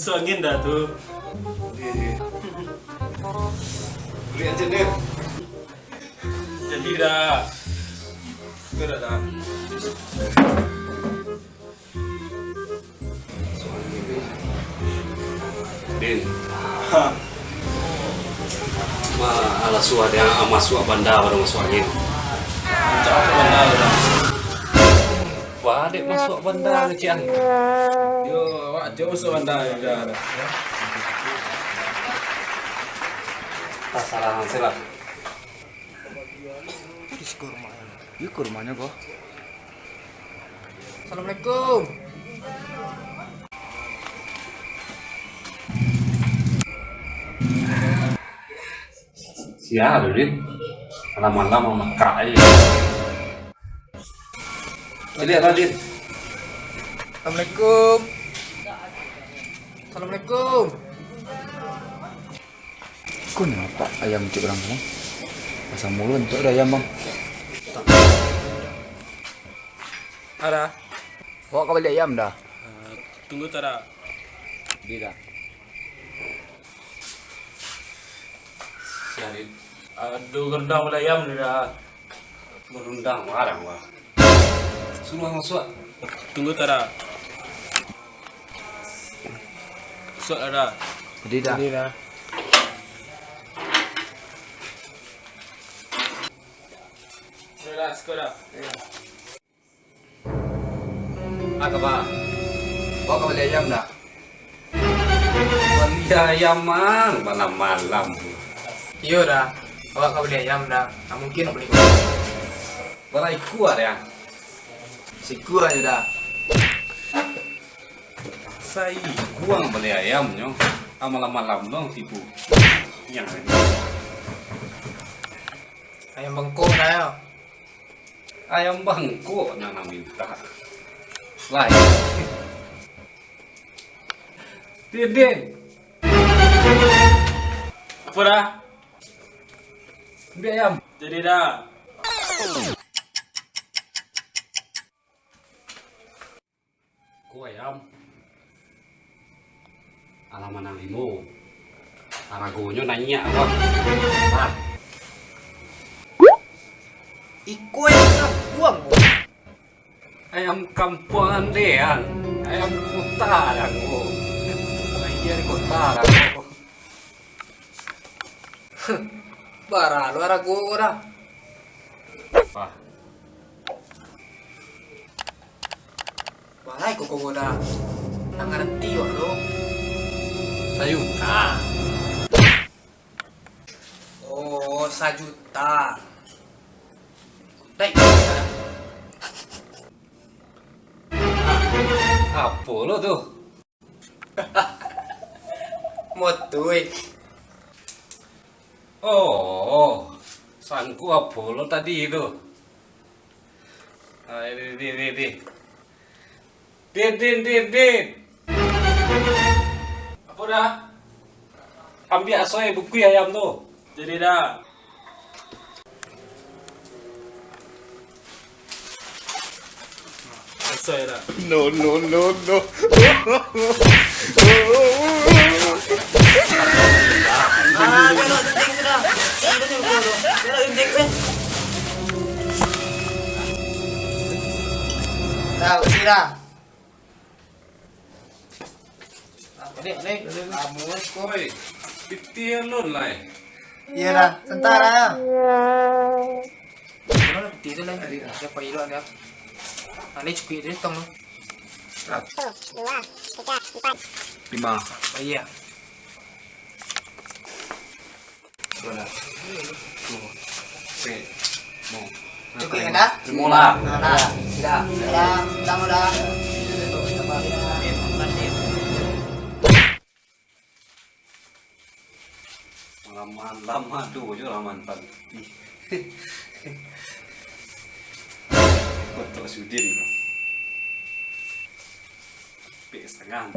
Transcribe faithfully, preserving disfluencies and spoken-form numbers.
Masuk angin dah tu. Iya, iya. Lihat je, Dil. Jadi dah. Sudah dah. Din. Ha. Ma, alah suah dek masuak banda baru masuak angin. Macam apa banda tu, Bang? Wah, dek masuak banda kecik an. Yo, awak jo masuak banda yo, dah. Tasalah, tasalah. Di kurmanya. Di kurmanya, kok. Assalamualaikum. Sia tu, Din. Malam-malam mamekak aja. Caliak lah, Din. Assalamualaikum. Assalamualaikum. Ko nyo apak ayam cik urang tu, Bang? Pasang mulu antuak ado ayam, Bang. Ada. Awak ka bali ayam dah? Eh, tunggu tu, ada. Bali dah. Sia, Din. Ado garudang bali ayam ni dah. Barundang barang, wah. Suruah masuak. Tunggu tu, ada. Masuak, ada. Jadi dah. Jadi dah. Sudah dah, siko dah. Apa kaba? Awak ka bali ayam dah? Bali ayam, Mang, malam-malam. Iyo dah, awak ka bali ayam dah. Nah, mungkin nak bali. Bara ikua dah? Sikua aja dah. Saikuang bali ayam nyo. Ah, malam-malam dong tipu. Yang ini. Ayam bangkok dah yo. Ayam bangkok nan mintak. Lai. Din, Din. Apo dah? Ambiak ayam. Jadi dah. Ko ayam. Alah manang limo. Aragonyo naiak, Bang. Bang. Iko ayam kampuang, Bang. Ayam kampuang andean. Ayam kota dah, Bang. Lahia di kota dah, Bang. Bara lo arago ko dah? Wah. Bara iko ko dah? Ndak ngarati wak tu. Sajuta. Oh, sajuta. Dai. Apo lo tu? Motoi. Oh, sangko apo lo tadi tu? Ah, ini, ini, ini, ini. Din, Din, Din, Din. Apo dah? Ambiak asoy bungkuih ayam tu. Jadi dah. Asoy dah. No, no, no, no. Ah, dah, dah, dah, dah, dah. Dah, dah, dah, dah. Dah, dah, dah. Oi, pitih alun lai. Iyo dah, santa lah. Mano pitih tu lai? Sia pai dulu dah. Ane cukuik tu tong tu. Satu, dua, tiga, empat. Lima. Oh, iyo. Cukuik kan dah? Terima lah. Nah, dah. Dah. Dah. Dah, dah, dah. Malam-malam ado je lah mantan. Ih. Kotok sudin. Pek setengah.